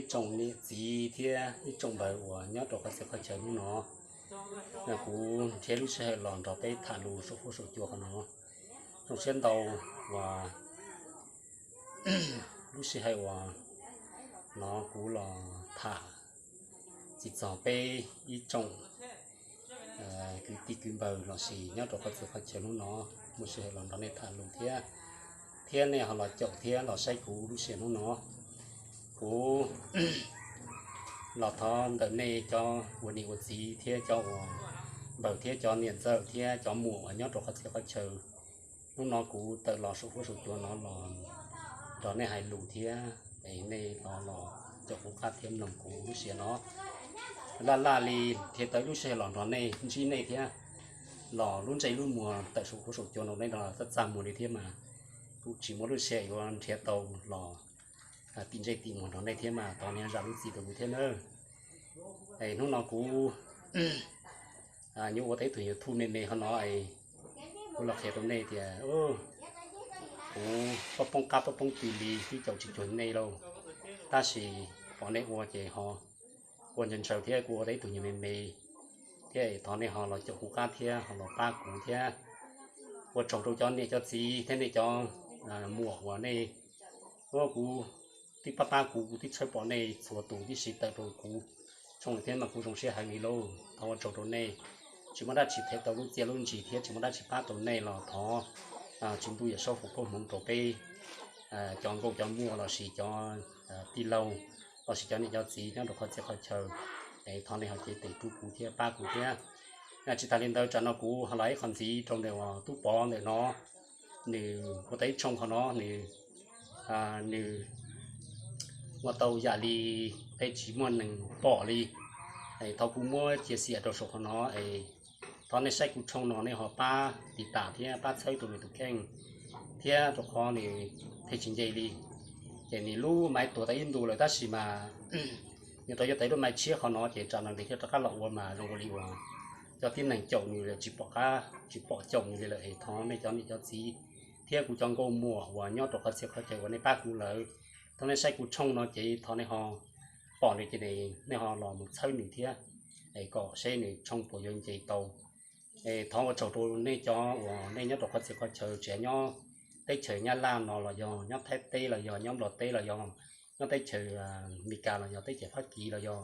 tsoom niam txiv thiab ib tsoom npawg uas nyob rau qhov txhia qhov chaw hnub no, kuv nrhiav lub sij hawm los nrog peb tham lus saum huab saum cua qhov no. Zoo siab ntau uas lub sij hawm uas no kuv los tham txog peb ib tsoom kwv tij kwv npawg los sis nyob rau qhov txhia qhov chaw hnub no muaj sij hawm los nrog nej tham lus thiab, thiab nej ho los caum thiab los saib kuv lub sij hawm hnub no. Kuv los thov ntawm nej cov ua niam ua txiv thiab cov ua npawg thiab cov niam ntxawm thiab cov muam uas nyob rau qhov txhia qhov chaw, hnub no kuv tawm los saum huab saum cua no los nrog nej hais lus thiab es nej los los caum kuv qab thiab mloog kuv lub sij hawm no. Laj laj li nrhiav tau ib lub sij hawm los nrog nej ntsib nej thiab los lub ntsej lub muag tawm saum huab saum cua no nej los txaj txaj muag li thiab mas kuv tsis muaj lub sij hawm yuav nrhiav tau los tim ntsej tim muag nrog nej thiab mas thov nej zam lub txim rau kuv thiab nawb. Hnub no kuv nyuam ua tau ib tug YouTube me me qhov no es kuv los qhia rau nej tias kuv poob poob qab poob poob tw li twb caum tsis cuag nej lauj, tab sis pom nej ua ces ho ua ntshaw ntshaw thiab kuv ua tau ib tug nyuag me me thiab thov nej ho los caum kuv qab thiab ho los pab kuv thiab. Ua tsaug rau cov niam cov txiv thiab nej cov muam uas nej, kuv twb pab pab kuv, kuv twb txhawb pom nej txhua tus tib si tawm rau kuv tshooj thiab mas kuv zoo siab heev li lauj. Thov ua tsaug rau nej, tsis muaj dab tsi them tau lub txiaj lub ntsig thiab tsis muaj dab tsi pab tau nej los thov Tswv Ntuj Yawm Saub foom koob hmoov rau peb cov nkauj cov muam los sis cov tij laug los sis cov niam cov txiv nyob rau qhov txhia qhov chaw, es thov nej ho cev tes rub kuv thiab pab kuv thiab. Tsis tas li ntawd tsam no kuv ho los ib qho ntxiv rau ntawm uas Tub Pov ntawm no, nws ua tau ib tshooj qhov no nws nws ua tau yam li peb tsis muaj neeg pom li. Thov kuv muab cia xiam rau saum qhov no es thov nej saib kuv tshooj no nej ho pab tiv tam thiab pab txhawb rau nws tus kheej thiab rau qhov nws thiaj tsis nce li. Ces nws lub maiv tuag tau ib ntus lawm tab sis mas nws rov yuav tau ib lub maiv tshiab qhov no ces tsam no nws thiaj rov qab los ua mas zoo ua li uas cov tib neeg caum nws tsis pom qab tsis pom caum nws li lawm es thov nej cov niam cov txiv thiab kuv cov nkauj muam uas nyob rau qhov txhia qhov chaw uas nej pab kuv lawm, thov nej saib kuv tshooj no ces thov nej ho pom nws ces nej ho los mus txhawb nws thiab es kom seb nws tshooj puas yuav nce tau. Es thov ua tsaug rau nej cov uas nej nyob rau qhov txhia qhov chaw tsis hais nyob teb chaws Nyab Laj no los yog nyob Thaib teb los yog nyob Nplog teb los yog nyob teb chaws Amelikas los yog teb chaws Fab Kis los yog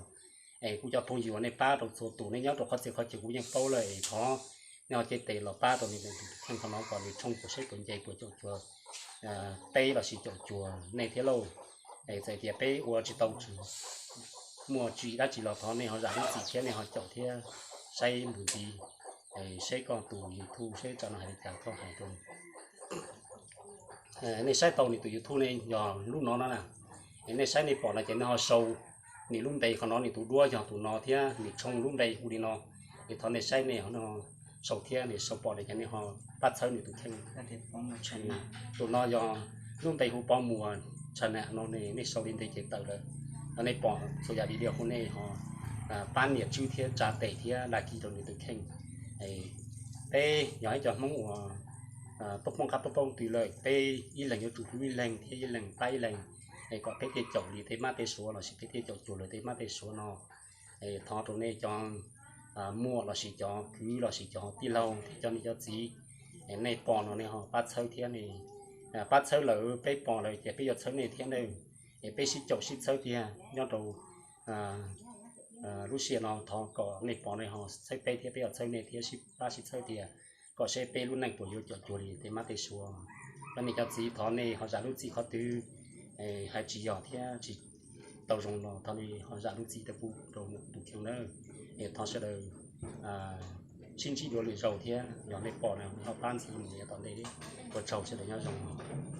es kuv cov phooj ywg uas nej pab rau txhua tus nej nyob rau qhov txhia qhov chaw kuv yeej paub lawm es thov nej ho cev tes los pab rau nws tus kheej qhov no kom nws tshooj puas saib puas nce puas caum cuag peb los sis caum cuag nej thiab lauj. Es txawm tias peb ua tsis tau muaj tsim dab tsi los thov nej ho zam lub txim thiab nej ho caum thiab saib mus ntxiv, seb koj tus YouTube seb tsam no hais li cas koj hais rau nej saib tau nws tus YouTube ne yog lub no no na. Es nej saib nej pom no ces nej ho sau nws lub npe qhov no, nws tus duab yog tus no thiab nws tshooj lub npe hu li no. Es thov nej saib nej sau thiab nws sau pom no ces nej ho pab txhawb nws tus kheej. Tus no yog lub npe hu Pov Muas channel no, nej sau li ntawd ces tawm lawm. Thov nej pom txhua yam video hu nej ho pab nias tswb thiab tsa tes thiab like rau nws tus kheej. Peb yog ib co Hmoob uas poob poob qab poob poob tw lawm, peb ib leeg yuav tsum hlub ib leeg thiab ib leeg pab ib leeg, es kom peb thiaj caum li tej mab tej suav los sis peb thiaj caum cuag lawv tej mab tej suav no. Es thov rau nej cov muam los sis cov kwv los sis cov tij laug thiab cov niam cov txiv, es nej pom no nej ho pab txhawb thiab ne. Pab txhawb lawm peb pom lawm ces peb yuav txhawb nej thiab ne. Es peb sib caum sib txhawb tiag nyob rau lub sij hawm no, thov kom nej pom nej ho txhawb peb thiab peb ho txhawb nej thiab sib pab sib txhawb tiag, kom seb peb lub neej puas yuav caum cuag li tej mab tej suav. Cov niam cov txiv thov nej ho zam lub txim qhov twg hais tsis yog thiab tsis tau zoo los thov nej ho zam lub txim rau kuv rau tus kheej nawb. Es thov sawv daws sib ntsib dua lwm zaus thiab yog nej pom no nej ho pab ntxiv mus yav tom ntej. Ua tsaug sawv daws nyob zoo.